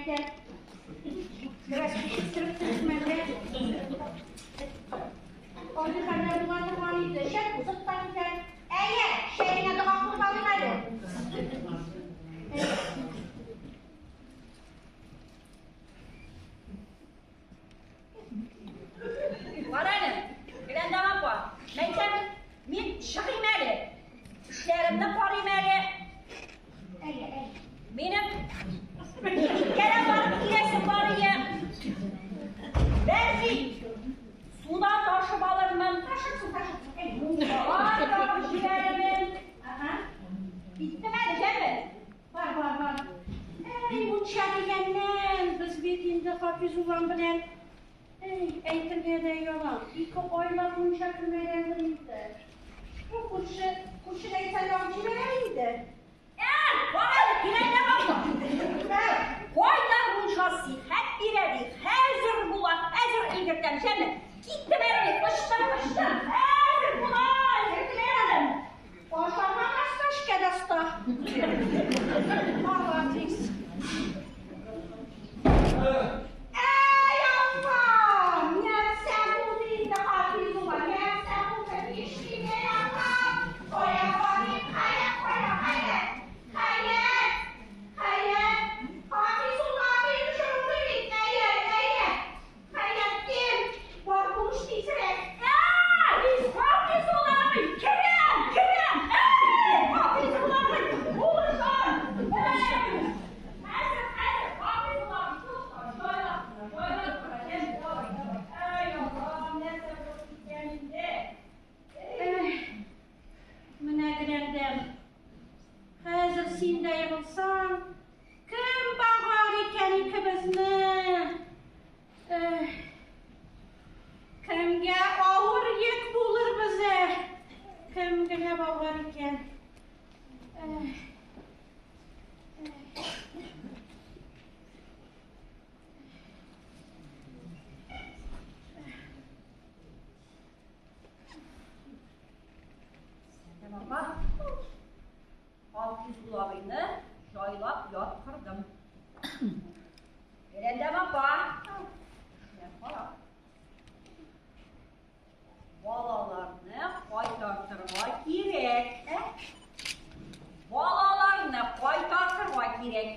әйтәм. Бераз кичектереп торыйсың әллә? Андый хәлләр була торган иде. Шәт узып та китәр. Әйе, чәеңә дога кылып алыйк әле. Кара әле, Гөләндәм апа, мәйтәм, мин чыгыйм әле. Эшләремне карыйм әле. Әйе, әйе. Минем кибеткә барып киләсем бар иде. Бәлки, судан ташып алырмын. Ташырсың, ташырсың. Әйе. Мунчалар ягып җибәрермен. Ага. Киттем әле, җәме? Бар, бар, бар. Әй, мунча дигәннән, без бит инде Хафизуллам белән, әй, әйтергә дә оялам, ике айлап мунча кермәгәндер инде. Бу күрше, күрше Ләйсән ягып җибәрә инде. Ә, бар әле, киләләр апа. Кайда мунча сихәт бирә ди, хәзер була, хәзер әйбертәм, җәме. Киттем әле мин, очтым, очтым, хәзер була, әйбертәм. Ашарга да оста, эшкә дә оста. Молодец. Әй, Алла! Нәрсә булды инде, Хафизулла? Нәрсә булды? Нишлим, әй, Алла? Кая барыйм? Кая, кая, кая? Хәят! Хәят! Хафизулла абый очырды бит! Әйе, әйе! Хәят, кил! Бар, булыш тизрәк! Әй, Хафизулла абый, керәм, керәм! Әй, Хафизулла абый, булышам! Әй, хәзер, хәзер, Хафизулла абый, тукта, җайлап кына, җайлап кына, җәм, давай, давай. Әй, Аллам, нәрсә булып киткән инде? Эх, менә Гөләндәм, хәзер син дә егылсаң, кем багар икән икебезне? Эх, кемгә авыр йөк булырбыз, ә? Кем генә багар икән? Эх. Сәлдәм апа, Хафизулла абыйны җайлап яткырдым. Гөләндәм апа, эшләп кара. Балаларны кайтартырга кирәк, ә? Балаларны кайтартырга кирәк.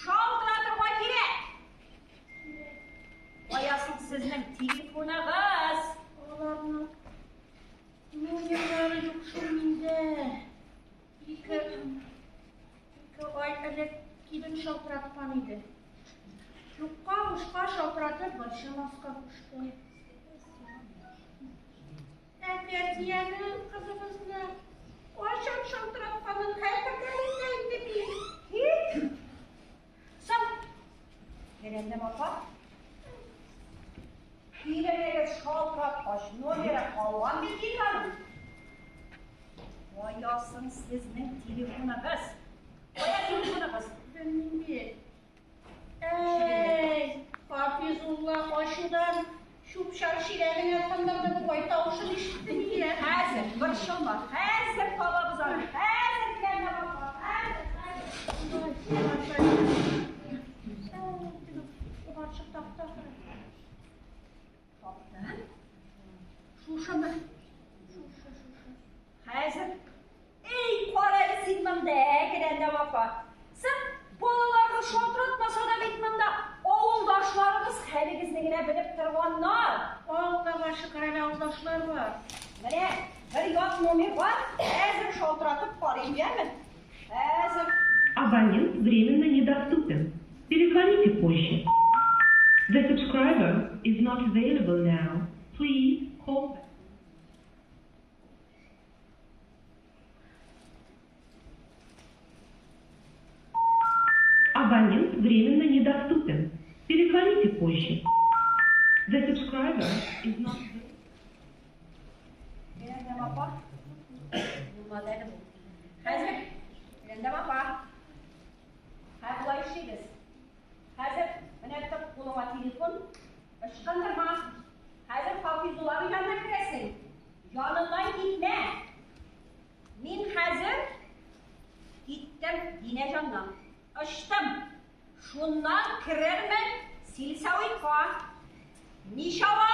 Шалтыратырга кирәк. Кая соң сезнең телефоныгыз? Аларның номерлары юк шул миндә. Ике ай элек килен шалтыраткан иде. Юкка бушка шалтыратып борчымаска кушты. Ә Фәрдияне, кызыбызны, кайчан шалтыратканын хәтерләмим дә инде мин. Кит! Соң! Гөләндәм апа, киленегез шалтыраткач, номеры калган бит инде аның. Кая соң сезнең телефоныгыз? Кая телефоныгыз? Белмим бит. Әй, Хафизулла ачудан чүп-чар чиләгенә тындырды бугай, тавышын ишеттем мин. Хәзер, борчылма, хәзер табабыз аны. Хәзер, Гөләндәм апа, хәзер, хәзер. Карчык тапты ахры. Тапты. Шушымы? Шушы, шушы. Хәзер. Эй, кара әле син монда, Гөләндәм апа. Син балаларны шалтыратмаса да бит монда авылдашларыгыз хәлегезне генә белеп торганнар. Аллага шөкер, әле авылдашлар бар. Менә бер ят номер бар, хәзер шалтыратып карыйм, яме? Хәзер. Абонент временно недоступен. Перезвоните позже. The subscriber is not available now. Please call back. Абонент временно недоступен. Перезвоните позже. The subscriber is not available. Гөләндәм апа. Булмады әле бу. Хәзер, Гөләндәм апа. Хә, болай эшлибез. Хәзер менә тот кулыңа телефон, ычкындырма. Хәзер Хафизулла абый янына керәсең. Яныннан китмә. Мин хәзер киттем Динә җаннан. Очтым. Шуннан керермен сельсоветка. Ничава!